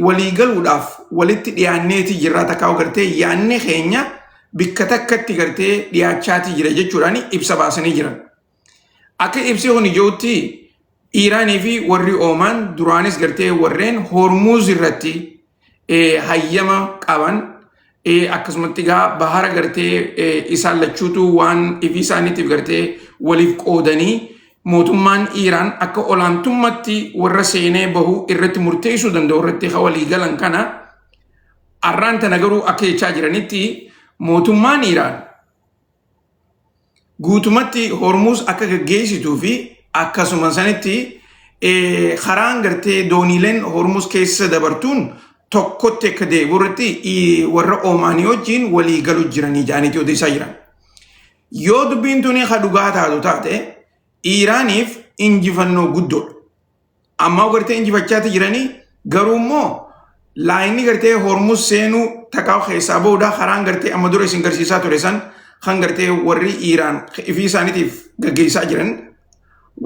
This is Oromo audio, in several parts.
Walii galuudhaaf walitti dhiyaanneeti jirra, takkaa gartee yaanni keenya bikka takkatti gartee dhiyaachaati jira jechuudhaan ibsa baasanii jiran. Akka ibsi kun jirutti, Iiraanii fi warri Oomaan duraanis gartee warreen Hormuuz irratti hayyama qaban, akkasumatti gaa bahara gartee isaan lachuutu waan ifii isaaniitiif gartee waliif qoodanii, mootummaan Iiraan akka olaantummatti warra seenee bahu irratti murteessuu danda'u irratti walii galan. Kana arraan tana garuu akka jechaa jiranitti, mootummaan Iiraan guutumatti Hormuuz akka gaggeessituu fi akkasuma sanitti karaan gartee dooniileen Hormuuz keessa dabartuun tokkotti akka deebi'u irratti warra Oomaanii wajjin walii galu jiranii jedhaniiti odeessaa jiran. Yoo dubbiin tuni ka dhugaa taatu taate, Iiraaniif injifannoo guddoodha. Ammaa gartee injifachaati jiranii, garuu immoo laayinni gartee Hormuz seenuu takkaa keessaa booda karaan gartee amma dura isin garsiisaa ture san, kan gartee warri Iiraan ifii isaaniitiif gaggeessaa jiran,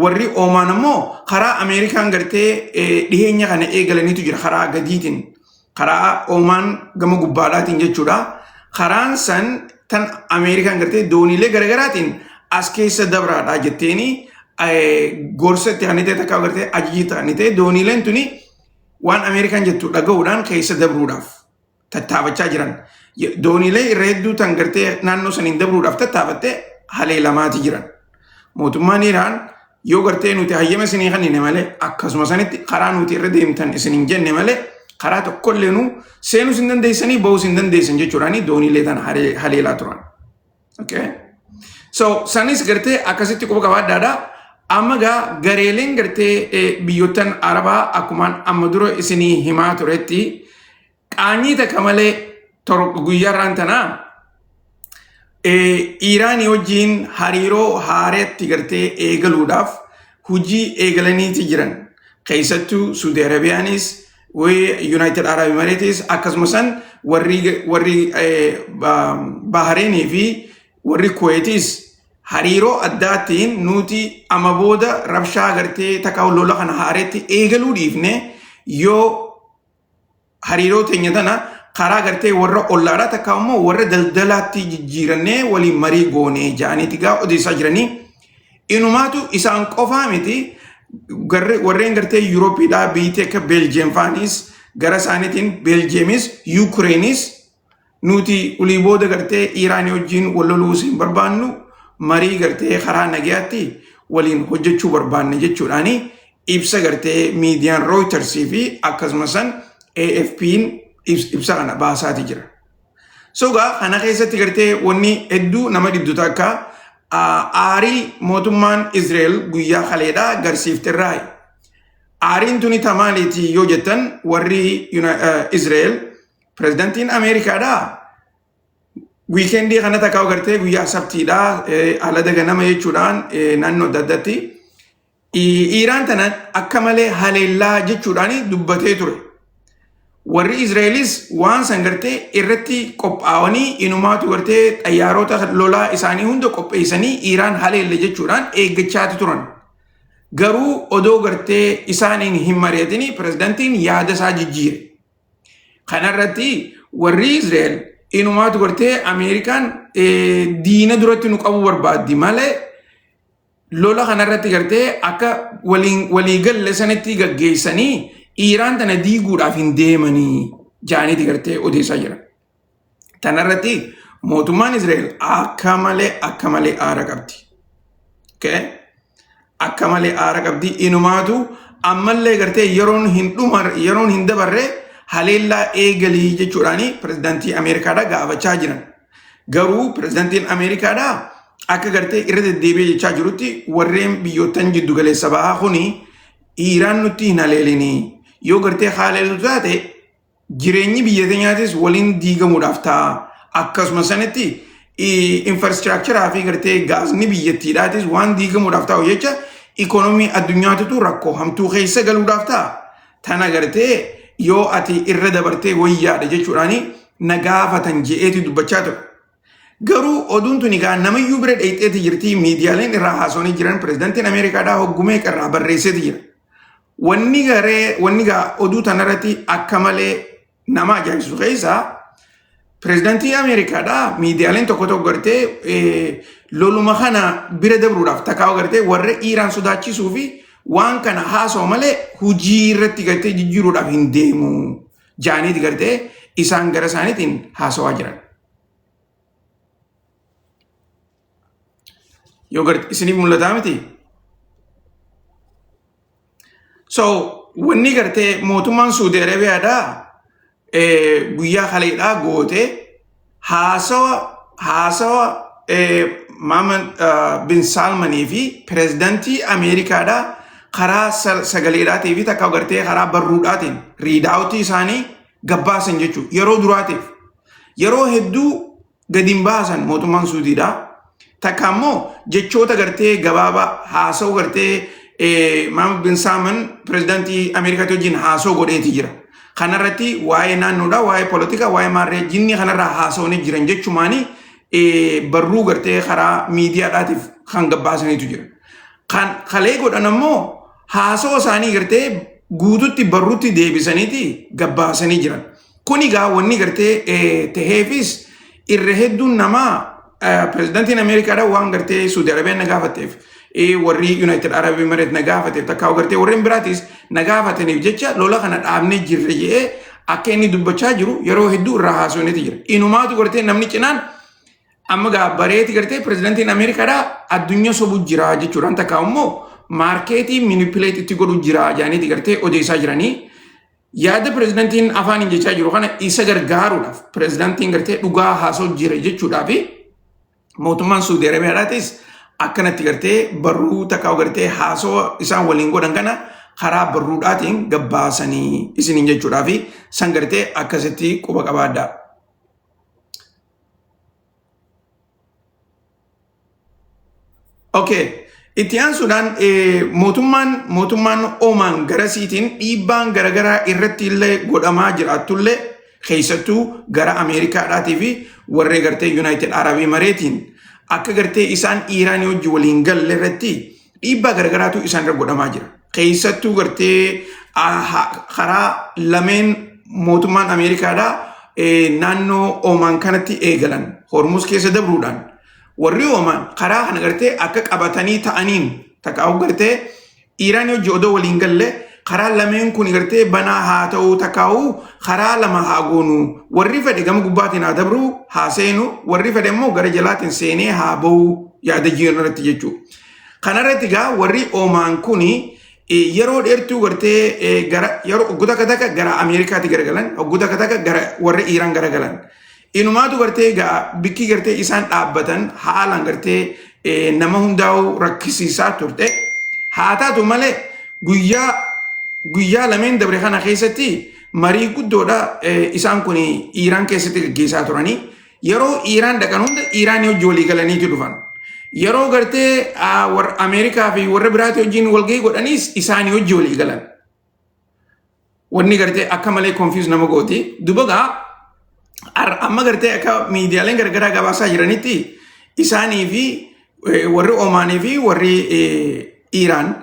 warri Oomaan ammoo karaa Ameerikaan gartee dhiheenya kana eegalaniitu jira, karaa gadiitiin, karaa Oomaan gama gubbaadhaatiin jechuudha. Karaan san tan Ameerikaan gartee dooniilee garaagaraatiin as keessa dabraadha jetteeni gorsa itti kan ta'e, takkaa gartee ajajii ta'anii ta'e, dooniileen tuni waan Ameerikaan jettu dhaga'uudhaan keessa dabruudhaaf tattaafachaa jiran. Dooniilee irra hedduu tan gartee naannoo saniin dabruudhaaf tattaafatte haleelamaati jiran. Mootummaan Iraan yoo gartee nuti hayyama isinii kennine malee, akkasuma sanitti karaa nuti irra deemtan isin hin jenne malee, karaa tokkollee nu seenuus hin dandeessanii, bahuus hin dandeessan jechuudhaan dooniilee tana haleelaa turan. Okay. So sanis gartee akkasitti quba qabaadhaadha. Amma gaa gareeleen gartee biyyoottan Arabaa akkumaan amma dura isinii himaa turetti, qaanyii takka malee guyyaa irraan tanaa Iiraanii wajjin hariiroo haareetti gartee eegaluudhaaf hojii eegalaniiti jiran. Keessattuu Suudi Arabiyaanis, United Arab Emirates, akkasumas warri Bahareenii fi warri Kuweetis hariiroo addaatiin nuti amma booda rabshaa gartee takka lola kana haareetti eegaluu dhiifne, yoo hariiroo teenya tana karaa gartee warra ollaadhaa takka immoo warra daldalaatti jijjiirannee waliin marii goonee ja'aniiti gaa odeessaa jiranii. Inumaatu isaan qofaa miti, warreen gartee Yuurooppiidhaa biyyi akka Beeljeem faanis gara isaaniitiin, Beeljeemis Yuukireenis nuti ulii booda gartee Iiraanii wajjin wal loluus hin barbaannu, marii gartee karaa nagayaatti waliin hojjechuu barbaanne jechuudhaani ibsa gartee miidiyaan Reutersii fi akkasumas san AFP'n ibsa kana baasaati jira. So gaa kana keessatti gartee wanni hedduu nama dhibdu takka aarii mootummaan Israa'el guyyaa kaleedhaa garsiifterraayi. Aariin tuni tamaaliiti yoo jettan, warri Israa'el pirezidantiin Ameerikaadhaa weekendii kana takkaa gartee guyyaa sabtiidhaa alada ganama jechuudhaan naannoo adda addaatti Iiraan tana akka malee haleellaa jechuudhaan dubbatee ture. Warri Israa'elis waan san gartee irratti qophaa'anii, inumaatu gartee xayyaarota lolaa isaanii hunda qopheessanii Iiraan haleelle jechuudhaan eeggachaati turan. Garuu odoo gartee isaaniin hin mari'atini pirezidantiin yaada isaa jijjiire. Kanarratti warri Israa'el inumaatu gartee Ameerikaan diina duratti nu qabuu barbaaddi malee, lola kanarratti gartee akka walii galle sanitti gaggeessanii Iiraan tana diiguudhaaf hin deemanii jaaniiti gartee odeessaa jiran. Tanarratti mootummaan Israa'el akka malee akka malee aara qabdi. Akka malee aara qabdi. Inumaatu ammallee gartee yeroon hin dhumar, yeroon hin dabarre, haleellaa eegalii jechuudhaani pirezidaantii Ameerikaadhaa gaafachaa jiran. Garuu pirezidaantiin Ameerikaadhaa akka gartee irra deddeebi'ee jechaa jirutti, warreen biyyoottan jiddu galeessa bahaa kuni Iiraan nutti hin haleelinii, yoo gartee haleeltu taate jireenyi biyya teenyaatis waliin diigamuudhaaf ta'a. Akkasuma sanitti infrastructuraa fi gartee gaazni biyyattiidhaatis waan diigamuudhaaf ta'u jecha, ikoonomii addunyaatutu rakkoo hamtuu keessa galuudhaaf ta'a. Tana gartee yoo ati irra dabartee wayyaadha jechuudhaani na gaafatan je'eeti dubbachaa ture. Garuu oduun tuni gaa namayyuu bira dheeyxeeti jirti, miidiyaaleen irraa haasawanii jiran, pirezidantiin Ameerikaadhaa hoggumee irraa barreesseeti jira. Wanni garee wanni gaa oduu tanarratti akka malee nama ajaa'ibsiisu keessaa pireezidantii Ameerikaadha. Miidiyaaleen tokko tokko gartee loluma kana bira dabruudhaaf takkaa gartee warra Iiraan sodaachisuu fi waan kana haasa'u malee hujii irratti gartee jijjiiruudhaaf hin deemu jaaniiti gartee isaan gara isaaniitiin haasawaa jiran. Yoo garte isiniif mul'ataa miti? So wanni gartee mootummaan Suudi Arabiyaadhaa guyyaa kaleedhaa goote haasawa Mohammed bin Salmanii fi pireezidantii Ameerikaadhaa karaa sagaleedhaatii fi takka gartee karaa barruudhaatiin riidaawutii isaanii gabbaasan jechuudha. Yeroo duraatiif yeroo hedduu gadi hin baasan mootummaan Suudiidha. Takka immoo jechoota gartee gabaabaa haasa'u gartee Mohammed bin Salman pireezidaantii Ameerikaatti wajjin haasa'u godheeti jira. Kanarratti waa'ee naannoodha, waa'ee poolitikaa, waa'ee maarree jinni kanarraa haasa'anii jiran jechumaani barruu gartee karaa miidiyaadhaatiif kan gabbaasaniitu jira. Kan kalee godhan ammoo haasa'u isaanii gartee guututti barruutti deebisaniiti gabbaasanii jiran. Kun egaa wanni gartee taheefis irra hedduun namaa pireezidaantiin Ameerikaadha waan gartee Suudi Arabiyaan na gaafatteef warri United Arab Emirates na gaafateef takkaa gartee warreen biraatis na gaafataniif jecha lola kana dhaabnee jirre jedhee akka inni dubbachaa jiru yeroo hedduu irraa haasofneeti jira. Inumaatu gartee namni cinaan amma gaa bareeti gartee pireezidaantiin Ameerikaadha addunyaa sobu jira jechuudhaan takkaa immoo maarkeetii manipulate itti godhu jira jedhaniiti gartee odeessaa jiranii. Yaada pireezidaantiin afaaniin jechaa jiru kana isa gargaaruudhaaf pireezidaantiin gartee dhugaa haasa'u jira jechuudhaaf mootummaan Suudi Arabiyaadhaatis akkanatti gartee barruu takkaa gartee haasawa isaan waliin godhan kana karaa barruudhaatiin gabbaasanii isiniin jechuudhaaf san gartee akkasitti quba qabaadhaa. Okay. Itti aansuudhaan mootummaan Omaan garasiitiin dhiibbaan garaagaraa irratti illee godhamaa jiraatullee keessattuu gara Ameerikaadhaatii fi warree gartee United Arab Emiratetiin akka gartee isaan Iiraanii wajji waliin galle irratti dhiibbaa garaagaraatu isaan irra godhamaa jira. Keessattuu gartee karaa lameen mootummaan Ameerikaadhaa naannoo Omaan kanatti eegalan Hormuz keessa dabruudhaan warri Omaan karaa kana gartee akka qabatanii ta'aniin takkaa'u gartee Iiraan hojii odoo waliin galle karaa lameen kun gartee banaa haa ta'u takkaa'u karaa lama haa goonu warri fedhe gama gubbaatiin haa dabru haa seenu warri fedhe immoo gara jalaatiin seenee haa ba'u yaada jiran irratti jechuudha. Kanarratti egaa warri Omaan kuni yeroo dheertuu gartee gara yeroo ogguu takka takka gara Ameerikaatti garagalan ogguu takka takka gara warra Iiraan garagalan. Inumaatu gartee egaa bikki gartee isaan dhaabbatan haalaan gartee nama hundaa'u rakkisiisaa turte. Haa taatu malee guyyaa lameen dabre kana keessatti marii guddoodha isaan kun Iiraan keessatti gaggeessaa turanii. Yeroo Iiraan dhaqan hunda Iiraanii hojii walii galaniitu dhufan. Yeroo gartee warra Ameerikaa fi warra biraati wajjin walgahii godhaniis isaanii hojii walii galan. Wanni gartee akka malee confuse nama gooti. Duba gaa amma gartee akka miidiyaaleen garagaraa gabaasaa jiranitti isaanii fi warri Omaanii fi warri Iiraan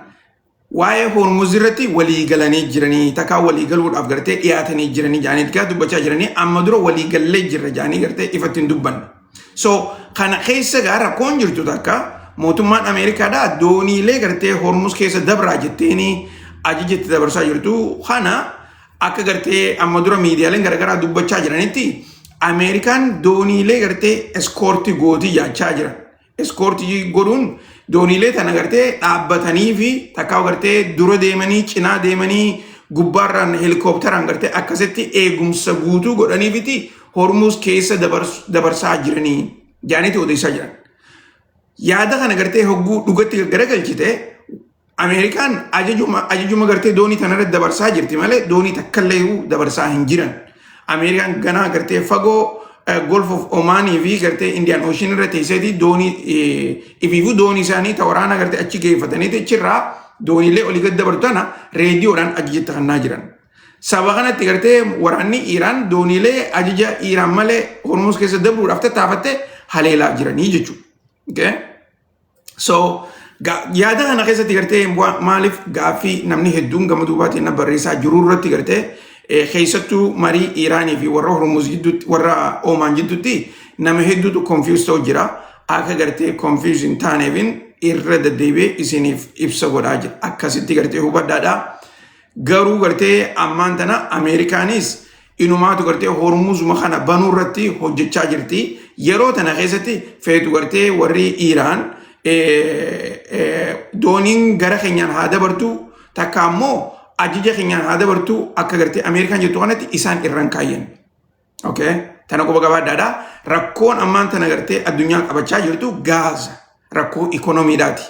waa'ee Hormuz irratti walii galanii jiranii takkaa walii galuudhaaf gartee dhiyaatanii jiranii jedhanii gaa dubbachaa jiranii amma dura walii gallee jirra jedhanii gartee ifatti hin dubbanne. So kana keessa gaa rakkoon jirtu takka mootummaan Ameerikaadhaa dooniilee gartee Hormuz keessa dabraa jetteeni ajaja itti dabarsaa jirtu kana akka gartee amma dura miidiyaaleen garaagaraa dubbachaa jiranitti Ameerikaan dooniilee gartee escort gootii jechaa jiran. Escort godhuun dooniilee tana gartee dhaabbatanii fi takkaa gartee dura deemanii cinaa deemanii gubbaarraan heelikoopteraan gartee akkasitti eegumsa guutuu godhaniifiti Hormuz keessa dabarsaa jiranii jaaniiti odeessaa jiran. Yaada kana gartee hogguu dhugatti garagalchite Ameerikaan ajajuma gartee doonii tanarratti dabarsaa jirti malee doonii takkallee dabarsaa hin jiran. Ameerikaan ganaa gartee fagoo Gulf of Omaanii fi gartee Indian Ocean irra teesseeti doonii ifiifuu doonii isaanii ta waraana gartee achi geeffataniiti achirraa dooniilee olii gad dabartu tana reediyoodhaan ajajatti kannaa jiran. Saba kanatti gartee waraanni Iiraan dooniilee ajaja Iiraan malee Hormuz keessa dabruudhaaf tattaafatte haleelaa jiranii jechuudha. Okay? So Yaada kana keessatti gartee maaliif gaaffii namni hedduun gama duubaatiin na barreessaa jiru irratti gartee keessattuu marii Iraanii fi warra Hormuz gidduutti, warra Oomaan gidduutti nama hedduutu confuse ta'u jira. Akka gartee confuse hin taaneefin irra deddeebi'ee isiniif ibsa godhaa jira. Akkasitti gartee hubadhaadha. Garuu gartee ammaan tana Ameerikaanis inumaatu gartee Hormuzuma kana banuu irratti hojjechaa jirti. Yeroo tana keessatti feetu gartee warri Iraan dooniin gara keenyaan haa dabartu, takka ammoo ajaja keenyaan haa dabartu akka gartee Ameerikaan jettu kanatti isaan irraan kaayyan. Okay? Tana quba qabaadhaadha. Rakkoon ammaan tana gartee addunyaa qabachaa jirtu Gaaza. Rakkoo ikoonomiidhaati.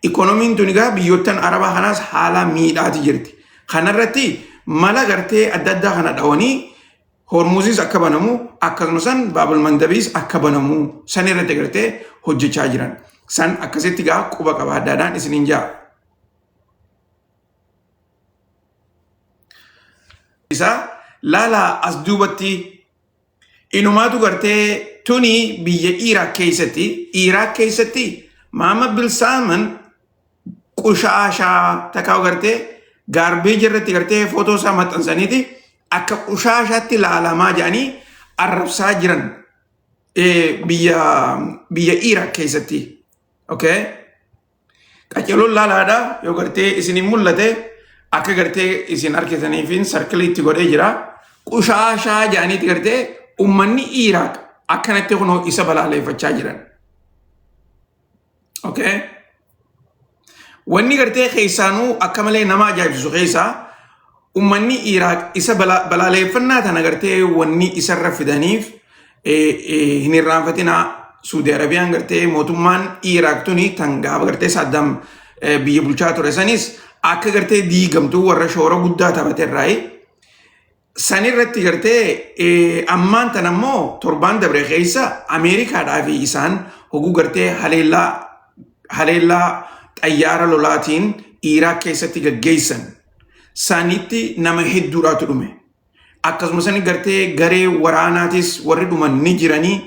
Ikoonomiin tun egaa biyyoottan Arabaa kanaas haala miidhaati jirti. Kanarratti mala gartee adda addaa kana dhawanii Hormuzis akka banamu, akkasuma san Baabul Mandabiis akka banamu san irratti gartee hojjechaa jiran. San akkasitti gaa quba qabaadhaadhaan isiniin jaa. Isaa laalaa, as duubatti inumaatu gartee tuni biyya Iraak keessatti Maama Bin Salman qushaashaa takkaa gartee garbage irratti gartee footoo isaa maxxansaniiti akka qushaashaatti laalamaa jedhanii arrabsaa jiran biyya Iraak keessatti. Okay? Qaceloon laalaadha, yoo gartee isiniin mul'ate akka gartee isin argitaniifin circle itti godhee jira. Qushaashaa jedhaniiti gartee uummanni Iraaq akkanatti kunoo isa balaaleffachaa jiran. Okay? Wanni gartee keessaanuu akka malee nama ajaa'ibsiisu keessaa uummanni Iraaq isa balaaleffannaa tana gartee wanni isarra fidaniif hin irraanfatinaa, Suudi Arabiyaan gartee mootummaan Iraaq tuni tan gaafa gartee Saddam biyya bulchaa ture sanis akka gartee diigamtuu warra shoora guddaa taphate irraayi. Sanirratti gartee ammaan tan ammoo torbaan dabre keessa Ameerikaadhaa fi isaan hoguu gartee haleellaa xayyaara lolaatiin Iraaq keessatti gaggeessan sanitti nama hedduudhaatu dhume. Akkasuma sani gartee garee waraanaatis warri dhuman ni jiranii.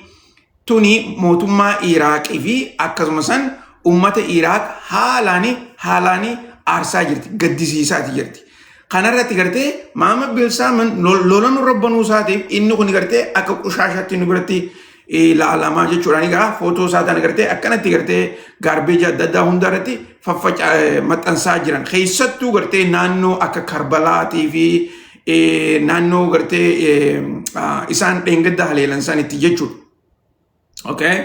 Tuni mootummaa Iraaqii fi akkasuma san uummata Iraaq haalaani haalaani aarsaa jirti, gaddisiisaati jirti. Kanarratti gartee Maama Bin Salman lola nurra banuu isaatiif inni kun gartee akka qushaashaatti nu biratti ilaalamaa jechuudha. Egaa footoo isaa tana gartee akkanatti gartee garbage adda addaa hunda irratti maxxansaa jiran. Keessattuu gartee naannoo akka Karbalaatii fi naannoo gartee isaan dheengadda haleelan sanitti jechuudha. Okay?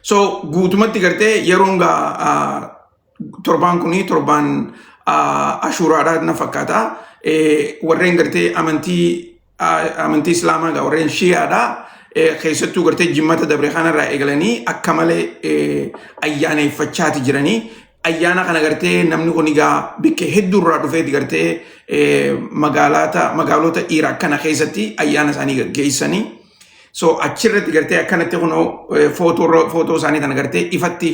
So guutumatti gartee yeroon gaa torbaan kuni torbaan Ashuuraadhaa na fakkaata. Warreen gartee amantii Islaamaa gaa warreen Shiyaadhaa keessattuu gartee jimmata dabre kanarraa eegalanii akka malee ayyaaneeffachaati jiranii. Ayyaana kana gartee namni kun egaa bikka hedduurraa dhufeeti gartee magaalota Iraaq kana keessatti ayyaana isaanii gaggeessanii. So achirratti gartee akkanatti kunoo footoo isaanii kana gartee ifatti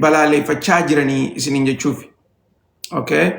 balaaleffachaa jiranii isiniin jechuuf. Okay.